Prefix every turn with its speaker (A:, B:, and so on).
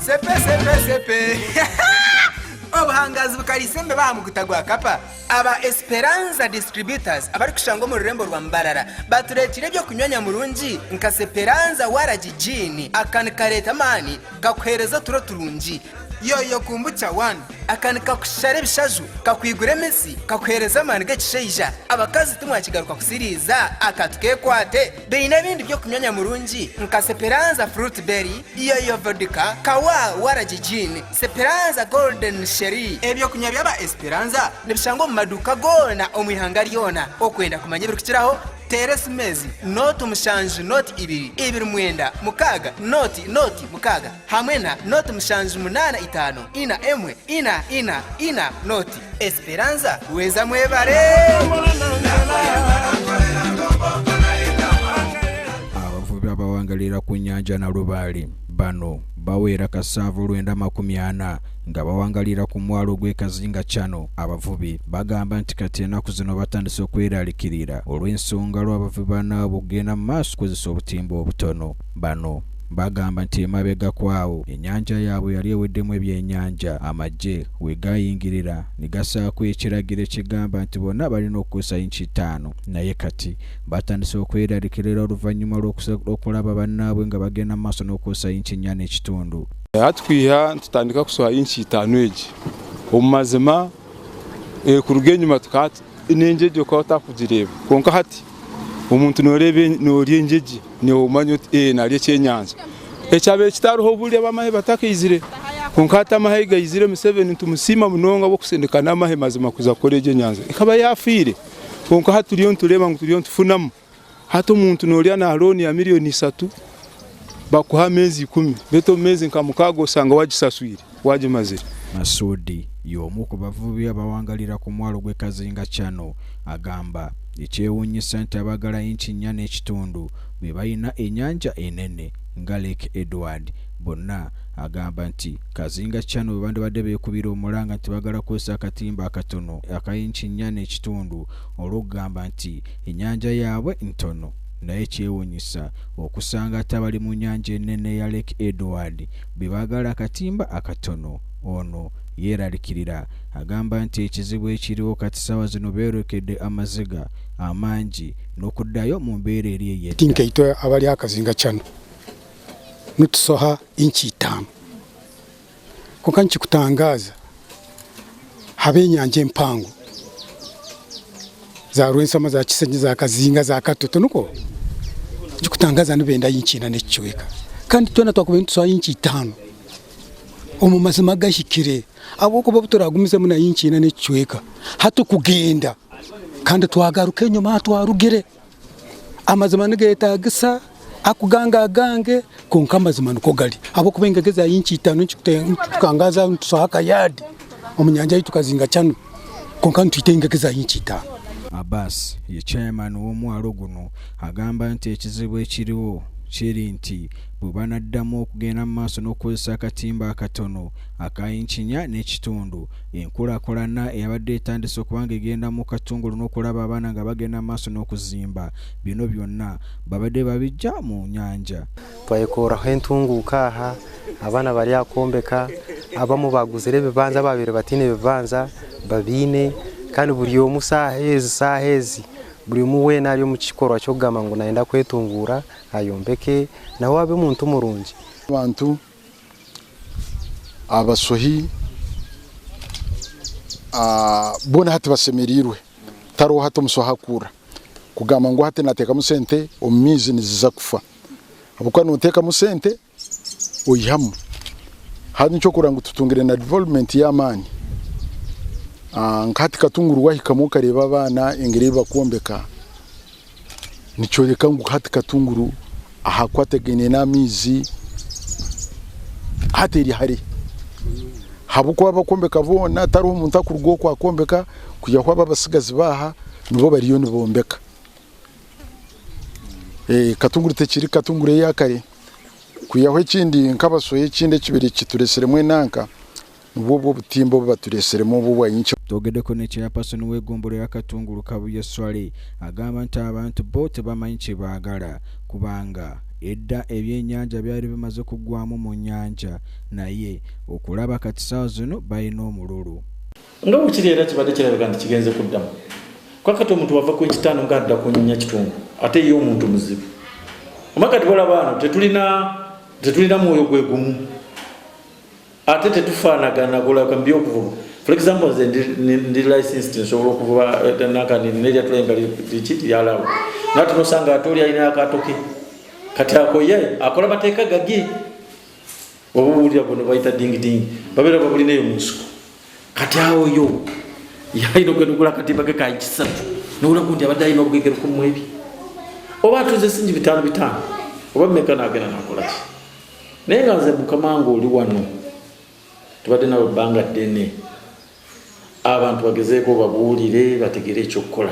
A: Sepe sepe sepe Obuhangazi bukariisa embeba aha muguta gwa kapa. Aba Esperanza Distributors abarikushangwa omu rurembo rwa Mbarara batureetire eby'okunywa nyamurungi nka Seperanza Waragi Gin. Aka nikareeta amaani kakuheereza oturo turungi. Yoyo Kombucha One, Aka nikakushara ebishaju, kakwigura emitsi, kakuheereza amaani g'ekishaija. Abakazi timwakigaruka kusiriiza, aka tukeekwate. Baine ebindi by'okunywa nyamurungi nka Seperanza Fruit Berry, Yoyo Vodka, Kawa Waragi Gin, Seperanza Golden Sherry. Eby'okunywa by'aba Esperanza nibishangwa omu maduuka goona omu ihanga ryona. Okwenda kumanya ebirikukiraho, teera esimu ezi, nooti mushanju nooti ibiri, ibiri mwenda, mukaaga, nooti, nooti, mukaaga hamwe na nooti mushanju munaana itaano, ina emwe, ina, ina, ina, nooti. Esperanza weeza mwebare!
B: Abavubi abawangalira ku nyanja Nalubaale bano bawera kasaavu 940 nga bawangalira ku mwalo gw'e Kazinga Channel. Abavubi bagamba nti kati enaku zino batandise okwerarikirira olw'ensonga lw'abavubi banaabwe okugenda mu maaso okukozesa obutimba obutono. Bano bagamba nti emabegako awo ennyanja yaabwe yali eweddemu ebyennyanja amagye we gaayingirira ne gasaako ekiragiro ekigamba nti bonna balina okukozesa yinki ttaano naye kati batandise okwerarikirira oluvannyuma lw'okulaba bannaabwe nga bagenda mu maaso n'okukozesa yinki nnya n'ekitundu.
C: Hati kwiha nitutandika kusoha inchi itaano egi, omu mazima kuruga enyima tukaba n'engyegye okaba otakugireeba kwonka hati omuntu nooreeba noorya engyegye noomanya oti ee naarya ekyenyanja. Ekyabaire kitariho oburi ab'amahe batakaizire kwonka hati amahe gaizire Museveni nitumusiima munonga ahabw'okusindika n'amahe mazima kuza kukora egyo enyanja ekaba yaafiire kwonka hati turiyo nitureeba ngu turiyo nitufunamu. Hati omuntu noorya na looni ya miriyoni isatu bakuha ameezi ikumi beitu omu meezi nka mukaaga oshanga wagisaswire wagimazire.
B: Masudi y'omu ku bavubi abawangalira ku mwalo gw'e Kazinga Channel agamba ekyewunyisa nti abagala inchi nnya n'ekitundu be balina enyanja enene nga Lake Edward bonna Agamba nti Kazinga Channel bwebandibadde beekubira omulanga nti bagala kukozesa akatimba akatono aka inchi nnya n'ekitundu olw'okugamba nti ennyanja yaabwe ntono naye kyewunyisa okusanga ate abali mu nnyanja enene eya Lake Edward bebaagala akatimba akatono. Ono yeeralikirira agamba nti ekizibu ekiriwo kati ssaawa zino beerokedde amaziga amangi n'okuddayo mu mbeera eri ey'edda.
D: Nkaitwe abari aha Kazinga Channel nitusoha inchi itaano. Kwonka nikikutangaaza haba enyanja empango za Rwensama, za Kisenyi, za Kazinga, za Katoto nikwo? Nikikutangaaza nibenda inchi ina n'ekicweka kandi twena twakubaire nitusoha inchi itaano omu mazima agahikire ahabw'okuba obu turagumizemu na inchi ina n'ekicweka hati kugenda kandi twagaruka enyima aha twarugire. Amazima nigetagisa akugange agange kwonka amazima nikwo gari ahabw'okuba engege za inchi itaano nitukangaza aho nitusoha akayadi omu nyanja yaitu Kazinga Channel kwonka nitwita engege za inchi itaano.
B: Abbas ye chairman w'omwalo guno agamba nti ekizibu ekiriwo kiri nti bwebanaddamu okugenda mu maaso n'okukozesa akatimba akatono aka inchi nnya n'ekitundu Enkulakulana eyabadde etandise okuba nga egenda mu Katungulu n'okulaba abaana nga bagenda mu maaso n'okuzimba bino byonna babadde babiggya mu nnyanja.
E: Twayekorraho entunguuka aha, abaana bari aha kwombeka, abamwe baguzire ebibanja ababaire bataine bibanja babiine kandi buri omwe shaaha ezi shaaha ezi buri omwe weena ari omu kikorwa ky'okugamba ngu nayenda kwetunguura ayombeke nawe abe omuntu murungi.
F: Abantu Abasohi boona hati bashemereirwe tariho hati omusohi akuura kugamba ngu hati nateekamu sente omu maizi niziza kufa ahabw'okuba noteekamu sente oihamu hati nikyo orikureeba ngu tutungire na development y'amaani nka hati Katunguru wahikamu okareeba abaana engeri ei barikwombeka Nikyoreka ngu hati Katunguru ahakwatagaine n'amaizi hati eri hare ahabw'okuba abakwombeka boona tariho omuntu akuruga okwo akwombeka kwihaho abo abatsigazi baaha nibo bariyo nibombeka. Katunguru tekiri Katunguru eya kare kwihaho ekindi nk'abasohi ekindi ekibaire kituresiremu enanka Nibwo obwo obutimba obu batureseremu obu obwa nyenkya.
B: Twogedeko ne Chairperson w'eggombolola ya Katunguru Kabuye Swaleh agamba nti abantu bo tebamanyi kyebaagala kubanga Edda ebyennyanja byali bimaze kuggwaamu mu nnyanja naye okulaba kati ssaawa zino balina omululu.
G: Nga bwekiri era kibadde kirabika nti kigenze kuddamu. Kuba kati omuntu wava ku inchi ttaano nga adda ku nnya kitundu ate ye omuntu muzibu. Omanyi kati bolaba wano tetulina tetulina mwoyo gwe gumu ate tetufaanagana kulabika mu by'okuvuba. For example nze ndi, ndi licensed nsobola okuvuba eh, nankani neryato lyange nga liki lyalaawo naye ate nosanga ate oli alina akaato ke kati ako ye akola mateeka gage oba owulira buno bayita dingidingi babeera babulina eyo mu nsiko kati awo yo yalina okugenda okugula akatimba ke ka kisatu nowula gundi abadde alina obugege lukumu ebi oba atuze singi bitaano bitaano oba meka nagenda nakolaki naye nga nze mukama nga oli wano tubadde nawe ebbanga ddene abantu bagezeeko babuulire bategere ekyokukola.